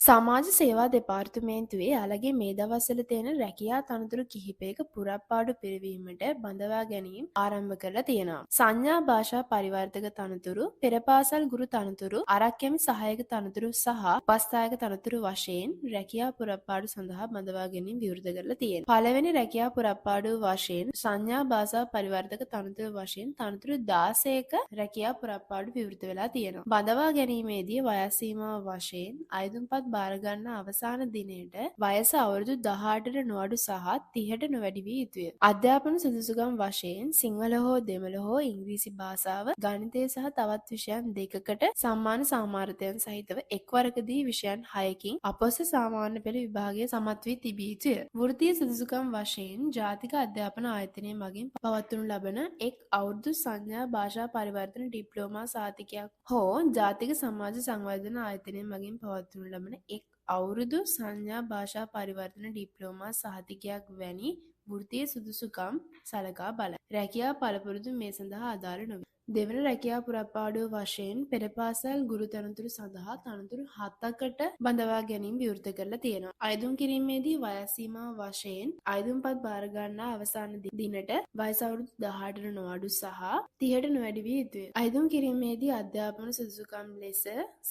සමාජ සේවා දෙපාර්තමේන්තුවේ එයාලගේ මේ දවස්වල තියෙන රැකියා තනතුරු කිහිපයක පුරප්පාඩු පිරවීමට බඳවා ගැනීම ආරම්භ කරලා තියෙනවා. සංඥා භාෂා පරිවර්තක තනතුරු, පෙර පාසල් ගුරු තනතුරු, අරක්කැමි සහායක තනතුරු සහ උපස්ථායක තනතුරු වශයෙන් රැකියා පුරප්පාඩු සඳහා බඳවා ගැනීම විවෘත කරලා තියෙනවා. පළවෙනි රැකියා පුරප්පාඩුව වශයෙන් සංඥා භාෂා පරිවර්තක තනතුරු වශයෙන් තනතුරු 16ක රැකියා පුරප්පාඩු විවෘත වෙලා තියෙනවා. බඳවා ගැනීමේදී වයස් සීමාව වශයෙන් අයදුම්පත් භාරගන්න අවසාන දිනයට වයස අවුරුදු 18ට නොඅඩු සහ 30ට නොවැඩි විය යුතුය. අධ්‍යාපන සුදුසුකම් වශයෙන් සිංහල හෝ දෙමළ හෝ ඉංග්‍රීසි භාෂාව, ගණිතය සහ තවත් විෂයන් දෙකකට සම්මාන සාමාර්ථයන් සහිතව එක්වරකදී විෂයන් 6කින් අපොස සාමාන්‍ය පෙළ විභාගය සමත් වී තිබිය යුතුය. වෘත්තීය සුදුසුකම් වශයෙන් ජාතික අධ්‍යාපන ආයතනය මගින් පවත්වනු ලබන එක් අවුරුදු සංඥා භාෂා පරිවර්තන ඩිප්ලෝමා සහතිකයක් හෝ ජාතික සමාජ සංවර්ධන ආයතනය මගින් පවත්වනු ලබන එක් අවුරුදු සංඥා භාෂා පරිවර්තන ඩිප්ලෝමා සහතිකයක් වැනි වෘත්තීය සුදුසුකම් සලකා බලයි. රැකියා පළපුරුදු මේ සඳහා අදාළ නොවේ. දෙවන රැකියා පුරප්පාඩුව වශයෙන් පෙර පාසල් ගුරු තනතුරු සඳහා තනතුරු 7කට බඳවා ගැනීම විවෘත කරලා තියෙනවා. අයදුම් කිරීමේදී වයස් සීමාව වශයෙන් අයදුම්පත් භාර ගන්නා අවසාන දිනට වයස අවුරුදු 18ට නොඅඩු සහ 30ට නොවැඩි විය යුතුය. අයදුම් කිරීමේදී අධ්‍යාපන සුදුසුකම් ලෙස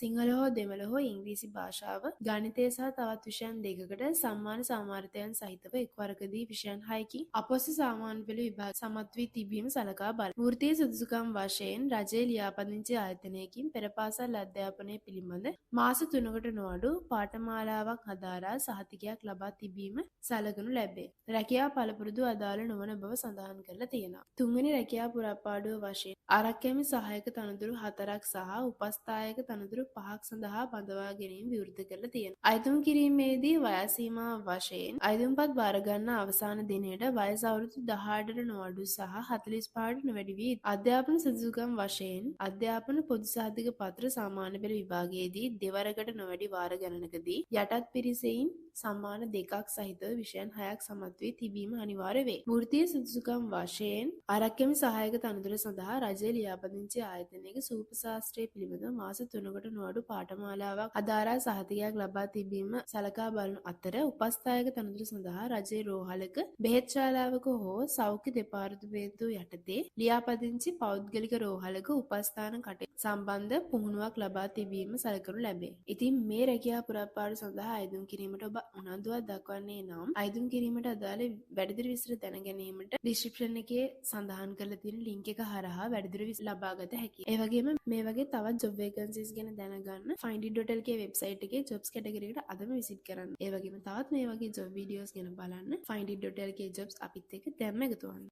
සිංහල හෝ දෙමළ හෝ ඉංග්‍රීසි භාෂාව, ගණිතය සහ තවත් විෂයන් දෙකකට සම්මාන සාමාර්ථයන් සහිතව එක්වරකදී විෂයන් 6කින් අපොස සාමාන්‍ය පෙළ විභාග සමත් වී තිබීම සලකා බලයි. වෘත්තීය සුදුසුකම් වශයෙන් රජයේ ලියාපදිංචි ආයතනයකින් පෙර පාසල් අධ්‍යාපනය පිළිබඳ මාස 3කට නොඅඩු පාඨමාලාවක් හදාරා සහතිකයක් ලබා තිබීම සලකනු ලැබේ. රැකියා පළපුරුදු අදාළ නොවන බව සඳහන් කරලා තියෙනවා. තුන්වෙනි රැකියා පුරප්පාඩුව වශයෙන් අරක්කැමි සහායක තනතුරු 4ක් සහ උපස්ථායක තනතුරු 5ක් සඳහා බඳවා ගැනීම විවෘත කරලා තියෙනවා. අයදුම් කිරීමේදී වයස් සීමාව වශයෙන් අයදුම්පත් භාර ගන්න අවසාන දිනයට වයස අවුරුදු 18ට නොඅඩු සහ 45ට නොවැඩි විය යුතුය. අධ්‍යාපන සුදුසුකම් වශයෙන් අධ්‍යාපන පොදු සහතික පත්‍ර සාමාන්‍ය පෙළ විභාගයේදී දෙවරකට නොවැඩි වාර ගණනකදී යටත් පිරිසෙයින් සම්මාන 2ක් සහිතව විෂයන් 6ක් සමත් වී තිබීම අනිවාර්ය වේ. වෘත්තීය සුදුසුකම් වශයෙන් අරක්කැමි සහායක තනතුර සඳහා රජයේ ලියාපදිංචි ආයතනයක සූප ශාස්ත්‍රය පිළිබඳව මාස 3කට නොඅඩු පාඨමාලාවක් අදාරා සහතිකයක් ලබා තිබීම සලකා බලන අතර උපස්ථායක තනතුර සඳහා රජයේ රෝහලක, බෙහෙත් ශාලාවක හෝ සෞඛ්‍ය දෙපාර්තමේන්තුව යටතේ ලියාපදිංචි පෞද්ගලික රෝහලක උපස්ථාන කටයුතු සම්බන්ධ පුහුණුවක් ලබා තිබීම සලකනු ලැබේ. ඉතින් මේ රැකියා පුරප්පාඩු සඳහා අයදුම් කිරීමට ඔබ උනන්දුවක් දක්වන්නේ නම් අයදුම් කිරීමට අදාළ වැඩිදුර විස්තර දැන ගැනීමට ඩිස්ක්‍රිප්ෂන් එකේ සඳහන් කරලා තියෙන ලින්ක් එක හරහා වැඩිදුර විස්තර ලබාගත හැකියි. ඒ වගේම මේ වගේ තවත් ජොබ් වේකන්සිස් ගැන දැනගන්න findit.lk website එකේ ජොබ්ස් කැටගරි එකට අදම විසිට් කරන්න. ඒ වගේම තවත් මේ වගේ ජොබ් වීඩියෝස් ගැන බලන්න findit.lk jobs අපිත් එක්ක දැන්ම එකතු වෙන්න.